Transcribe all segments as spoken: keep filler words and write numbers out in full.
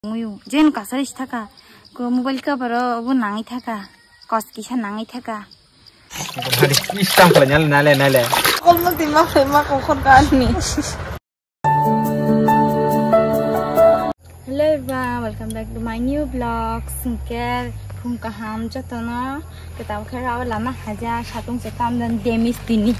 Tongwi jen kasari sithaka. Ko mobile cover o bo nangwi thaka. Kos kisa nangwi thaka. Hari kis tam kala nyale, nale, nale. Kom no tima fe ma ko khon ka ni. Hello everyone, welcome back to my new vlog. Singker phung kaham jotono. Kita khe rao lama haja satung se tam dan demis tini.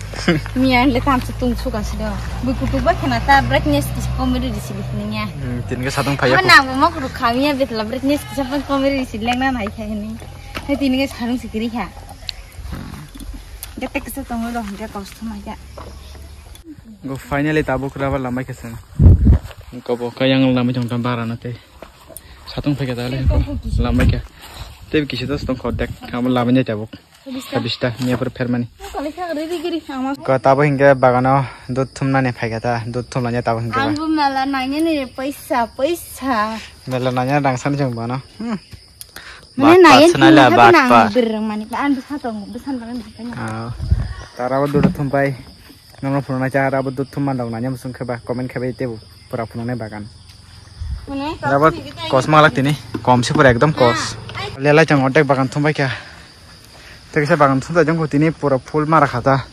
Miya le tam se tung suka sido. Buku tu ba khana ta brightness kis komiri disi disi niya. Hmm, tini ke satung phaya. Mana mo mo kuru kamiya betla brightness kisa pun komiri disi lengna nai kha ni. Hai tini ke sarung sikiri kha. Gete kisa tongo do hingke kosto ma ya. Go finally tabuk raba lamai khe chwng. Kobo kayang lamai tong tam bara na tei. Satung phai khe ta le lamai khe. Tei kisi dos tong kho dek amo lamai ni tabuk. Sabista ni apor phermani. Ko tabo hingke bagano dud thumnani phai khe ta dud thumlanya tabo hingke ba. Ang bu mela nangya ni paisa paisa. Mela nangya rang san jeng bano. Hmm. Mane nai en tini habi nang birrang mani an bwsa tong bwsa tong bwsa tong. Ah, tara bo dura thumpai. Nono phunuknai cha rabo dud thum mandok nanya musung kheba comment kheba tebo pura phunuknai bagan. Mane rabo kos malak tini kom se pura ekdom kos. Lelai chang odek bagan thumbai kha. Tekisa bagan thumbai jong tini pura full mara khata.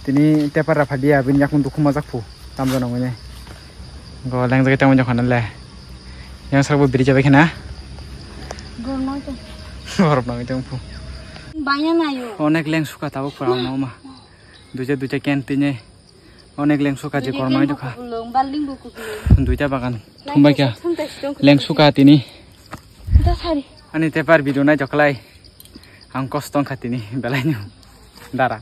Tini tepar rapha dia bini yakung dukhu majak phu. Tamjano ngone. Go lengjak tamo jokhan le. Yang sakbo biri jabai khena. Gorno to. Gorno to phu. Banya nayo. Onek leng suka tabuk pura no ma. Duja duja ken tine. Onek leng suka je korma jokha. Duita bagan. Thumbai kha. Leng suka tini. Ani tepar video nai joklai. Ang kostong kha tini belai no. Dara.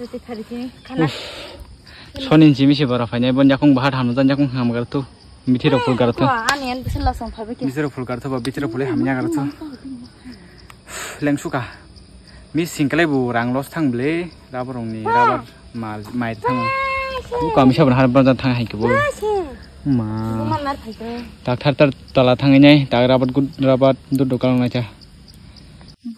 Uff. Sonin jimi se bara phainai bon jakung bahat hanu jan jakung ham gar tu. Bithi rok phul gar tu. Ani an bisala song phabe ke. Bithi rok phul gar tu ba bithi rok phule hamya gar tu. Leng suka. Mi singkalai bu rang los thang ble rubber rong ni rubber mal mai thang. Bu kami sabra har ban thang hai ke bo. Ma. Doctor tar tala thang nai tak rubber good rubber du dokal nai cha.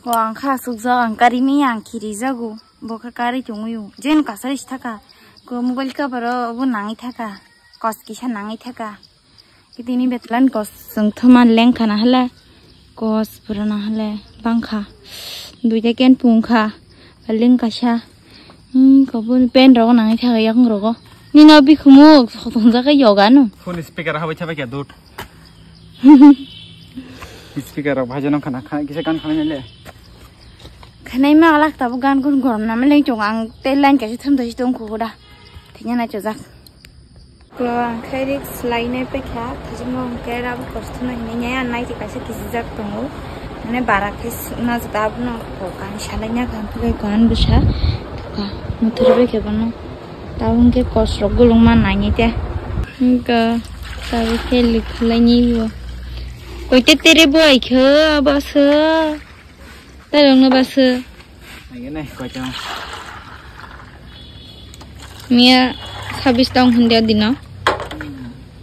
Bo ang kha sukjak, ang kari mi ang khiri jago. Bo kha kari chungwi o. Jen kasari sithaka. Ko mobile cover o bo nangwi thaka. Kos kisa nangwi thaka. Kitini betlan kos sung thuma leng khana hala. Kos pura na hala bangkha. Duita ken pung kha. Leng kasa. Hmm, ko bo pen rok nangwi thaka yakung rogo. Nino bikhumu sotong jaka yoga no. Phone speaker habai thabai kya dut. Speaker rok bhai jano khana khana kisa gan khana le. Khanai ma alak tabo gan gun gorom na meleng chong ang te line kaisa thum thai tong khuda. Thenya na chojak. Ko ang khai rik slai nai pekha thajima ang kera bo kosto na hinai nai an nai kaisa kisi jak tongo. Mane bara khe sukna jata abono ko kan salai na kan phe ko an bwsa. Ka muthur be khe bono. Tabuk hwnkhe kosrok gulungma nainai te. Hwnkhe tabuk khe likhwlainai bo. Koite tere bo ai khe abo se. Tei rokno ba se. Nainai koitang. Miya sabis tong hwndya dino.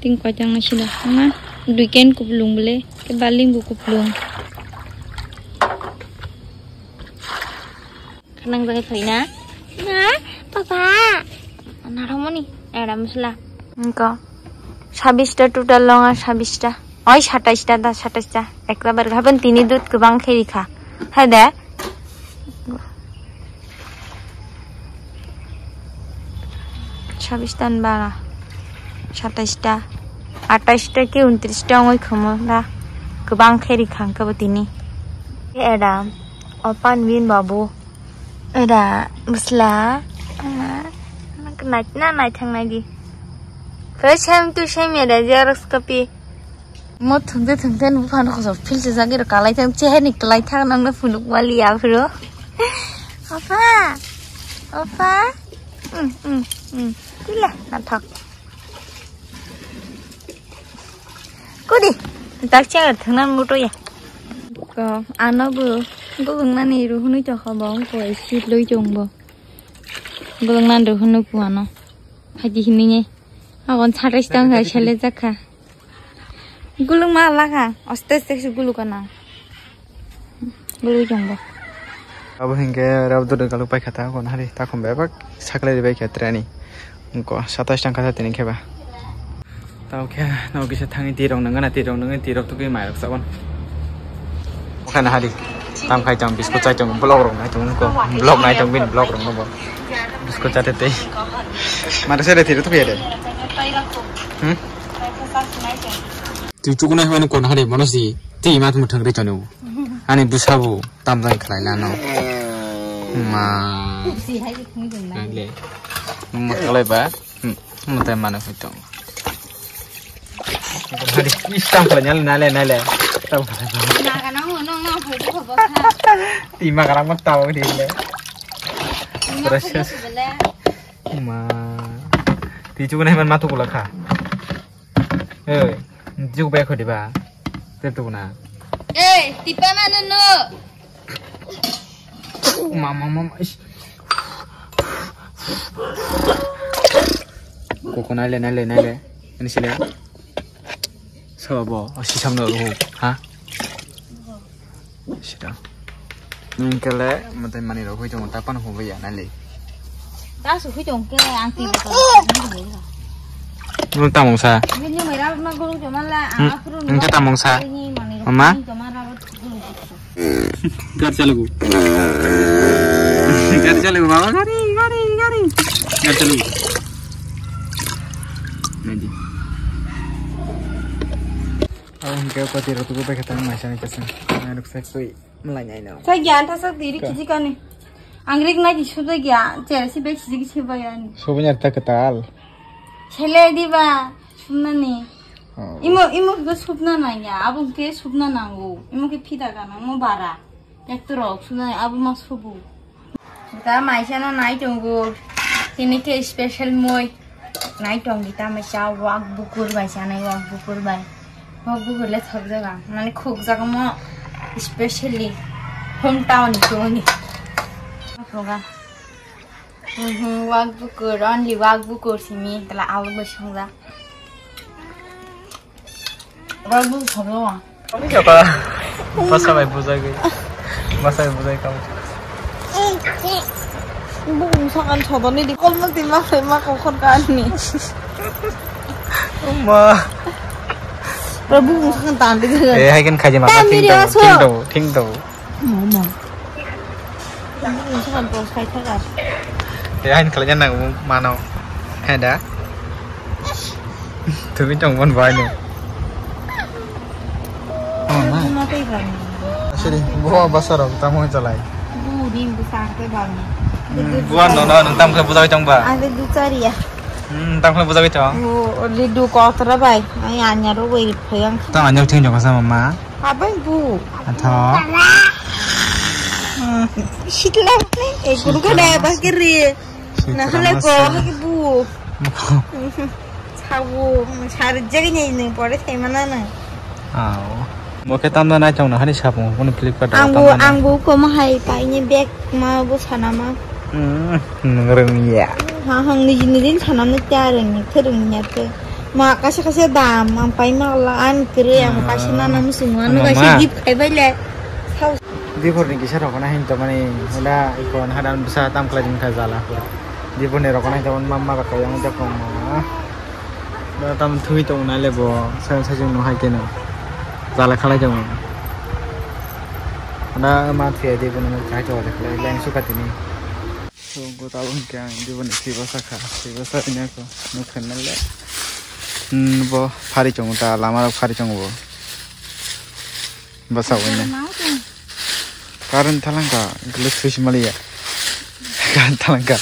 Tin koitang na sida. Ama duiken kuplung bole. Ke baling bu kuplung. Khanang jagai phaina. Na, papa. Naromoni, era musla. Engko. Sabista total longa sabista. Oi, sataista da, sataista. Ekta bar gaben tini dut kebang khe rikha. Hai de. Sabista ni bara. Sataista. Ataista ke untrista ongoi khomo da. Kebang khe rikha engko bo tini. Era. Opan bin babu. Era musla. Nai na nai thang nai di. Koi sem tu sem era xerox copy. Mo thungte thungte nu phan khoso phil se jagi ro kalai thang che ni kalai thang nang na phunuk mali ya phuro. Opa. Opa. Hmm hmm hmm. Tila na thak. Kudi, tak chair thangna muto ya. Ko, ano bo, gulung nani ruhunui tokha bo, ko isi loi chong bo. Gulung nani ruhunui puano. Haji hini nye. Agon satais tang hai sele jakha. Gulung ma laka, aste aste gulung kana. Gulung chong bo. Abo hingke rab duduk galuk paikha ta, kon hari takhum bebak saklai bai khe treni. Ko satais tang kha tini kheba. Tamo khe no kisa thangwi tirok nangana, tirok nangwi tirok tugwi mairok chabon. Okhana hari tam khai tong, biskut chai tong, vlog rok nai tong ko, vlog nai tong, bini vlog rok no bo. Biskut chate tei. Mare sere tiro tugwi de. Hmm? Twi chukunai hwani kon hari mono si twi mat muthang ri chanu. Ani bwsa bo tam jani khlai lano. Ma. Kale. Mo kalai ba. Hmm, mo tai mano hoi tong. Hari is tam khlai nale, nale, nale. Tam khlai. Na ka nang mo nong nong hoi ko bo kha. Ti ma karang mo taw di le. Precious. Ma. Ti chukunai man matu kula kha. Oi, juk bai khodi ba. Te tu na. Ei, tipa mano no. Mama, mama, ish. Koko nale, nale, nale. Ani sile. Sabo, o sisam no ro, ha? Sida. Nung kele, mate mani ro, hoi tong, tapan ho ya, nale. Da su hoi tong ke, ang ti ba. Nung tamung sa. Ini mai ra ma guru joma la, ang Hmm. apuru Nung ke tamung sa. Ini mani ro, Mama? Ini joma ra. Gari chalogo. Gari chalogo, baba, gari, gari, gari. Gari chalogo. Nadi. Ang ke pati rotu ko bekatang masa ni kasang. Ang ruk sak tui. Malai nai no. Sa gyan ta sa diri Ka? Kiji kani. Angrik nai di suda gya. Chera si be kiji kiji ba yani. Sobo nyar ta katal. Sele di ba. Sumna ni. Oh. Imo, imo ke supna nangya, abo ke supna nango. Imo ke phida kana, mo bara. Ekto rok supna abo ma subu. Ta maisa no nai tongo. Tini ke special moi. Nai tong di ta maisa wak bukur bai sa nai wak bukur bai. Wak bukur le thok jaga. Mane khuk jaga mo specially hometown ni toni. Program. Mhm, wak bukur, only wak bukur simi, tala aluk bai songjak. Wak bukur songlo. Basa bai bujagwi. Basa bai bujagwi kamu. Bung sakan sodoni di kolmo di ma sai ma kokon kani. Ma. Bro, bung sakan tan di. Eh, hai kan khaji ma. Tan ting di tau, aso. Ting tau, ting tau. Mama. Ini kan bos khai thaka. Te hain khlai nang mano. He da. Tumi tong mon bai no. Oh, ma. Ini mati kan. Asiri, bo basarok tamo chalai. Bu rim bu sangke bang. Hmm, buan no, no, tam khe bujai tong ba. Ada du chari ya. Hmm, tam khe bujai tong. Bu lidu kotra bai. Ai anya ro bai phayang. Tam anya theng jong sa mama. Abai bu. Atho. Sitla ne, eh, guru ka dai ba kiri. Sitra na hale masa. Ko ha ki bu. Sabu, sar jagi ni ni pore sai mana na. Aw. Mo khe tamda nai tong na hani sapung kono Flipkart. Ang bu, ang bu ko ma hai pai ni bag ma bu sana ma. Hmm, nung rung ya. Ha hang ni ni din sana na ta rung ni, thurung ya te. Ma kaisa kaisa dam, ang pai ma la an kre, ang kaisa na na musung, ano kaisa gift khai bai le. Before ni kisa rok na hin to mani, hula iko na hadan bisa tam kala jing kha jala pura. Before ni rok na hin to mama rok yang jak ma. Da tam thui to na le bo, sa sa jing no hai ke no. Jala khala jong. Da ma thia di bo no kai to le, leng su ka tini. So, go tabuk hwnkhe ang diboni twi bwsa kha, twi bwsa wngya kho, nuk khe mele. Hmm, bo phari chongo ta, lama rok phari chongo bo. Bwsa wngya. Current thalangkha, glitch switch maliya. Current thalangkha.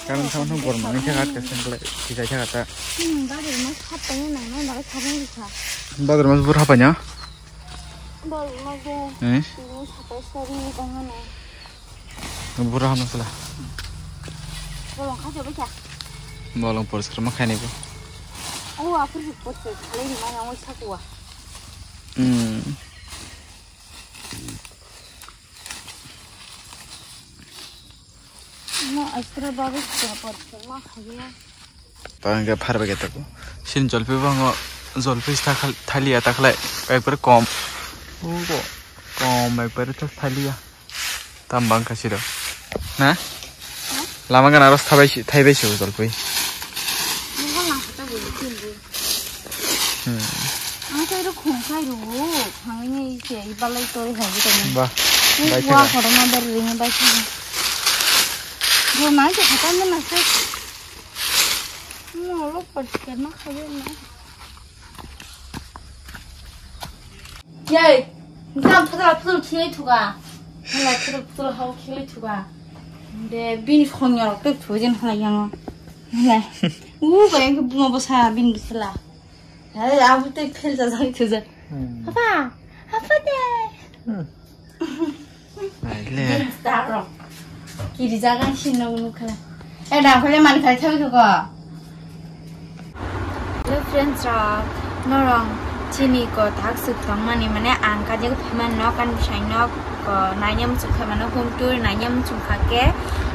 Current thalangkha, bor mani khe kat khe sengkle, twi jai khe kata. Hmm, badar mas hapanya nang, nang, nang, nang, nang, nang. Badar mas bur hapanya? Badar mas de. Eh? Ini satai sari, bangana. Bura hano sala. Bolong kha jobe kya? Bolong por sar ma khaini bo. Oh, apur por sar khalai ni mana oi sakwa. Hmm. No, extra bagus por sar ma khaya. Tang ke phar bage tako. Sin jolpi bango jolpi sta khal-, thalia ta khlai ekbar kom. Ugo kom ekbar ta thalia. Tam bang kasi do. Na? Lama gana ros thabai si, thaibai si jolpi. Nungkol nang kata bulu. Tei rw khum khai rw, hangni se i balai tori hai tong. Ba, Ni bai bua kha. Khorokma ber ring bai kha. Bo nang ke khatam na se. Mo lo por ke na khabe na. Yai, jam phadra phul khilai thuga. Hala phadra phul hau khilai thuga. De bini khonyo rok tek thu jin hala yang. Hala. U ba yang buma basa bini bisala. Hai, abu tei phel jajak thuja. Hmm. Apa? Apa de? Hmm. Ai le. Din star rok. Kiri jaga shin no nukhala. Eh, da khole man khai thawi ko. Hello friends rok, norong chini ko thak suk tong mani mane ang kajak phaman nok an bwsai nok ko nanya muchung khai mano home tour nanya muchung kha ke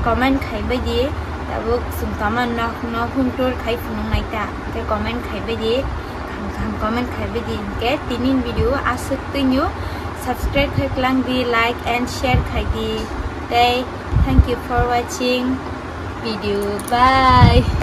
comment khai bai di. Tabuk sung tong man nok no home tour khai phunung nai ta ke comment khai bai di. Kaham kaham comment khai bai di. Hingke tinin video aswk twinyo subscribe khai klang di, like and share khai di. Tei thank you for watching video. Bye.